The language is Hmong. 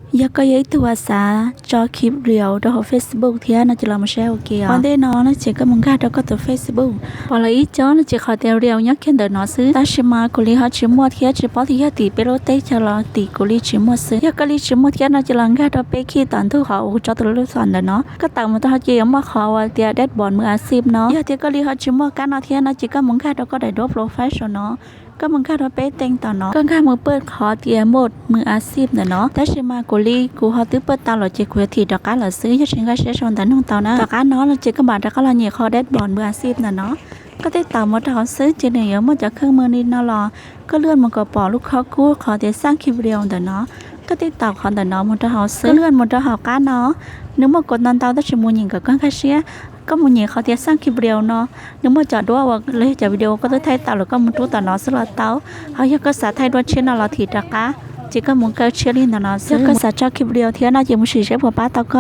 Yog koj yog ib tug uas xav tso khi video rau hauv Facebook thiab no ces los mus saib ua ke. Ua ntej no no ces koj mus nkag rau koj tus Facebook. Pom lawv ib co no ces qhov tias video nyob kiag ntawm no xwb, tab sis mas kuv li ho tsis muaj thiab tsis paub tias yog tim peb lub teb chaws los tim kuv li tsis muaj xwb. Yog koj li tsis muaj thiab no ces los nkag rau peb khi tom ntug qhov uas kuv tso tus lub xom ntawm no. Koj tawm mus rau hauv ces yuav muaj qhov uas tias dashboard Mws Axiv no. Yog tias koj li ho tsis muaj kab no thiab no ces koj mus nkag rau koj daim duab profile no. Koj mus nkag rau peb teej tom no, koj nkag mus pw qhov tias Mws Axiv ntawm no. Tab sis mas kuv li kuv ho twb pw tau lawm ces kuv yuav thim rov qab lawm xwb, yog tsis nkag siab sau ntawv nug tau na. Tom qab no no ces koj mam rov qab los nyem qhov dashboard Mws Axiv ntawm no. Koj tib taum mus rau hauv xwb ces nws yuav muaj cov kheej me li no los koj lwaj mus kom pom lub khob kub qhov tias xaj khi video ntawm no. Koj tib taum qhov ntawm no mus rau hauv xwb, koj lwaj mus rau hauv qab no. Nws muaj kom ntau ntau tab sis mus nyem kom koj nkag siab. Koj mus nyem qhov tias xaj khi video no, nws muaj cov duab uas los yog cov video koj twb thaij tau lawm koj mus rub tom no xwb los tau. Ho yog koj xav thaij duab tshiab no los thim rov qab ces koj mus kaw tshiab li ntawm no xwb. Yog koj xav tso khi video thiab no ces mus sim seb puas pab tau koj.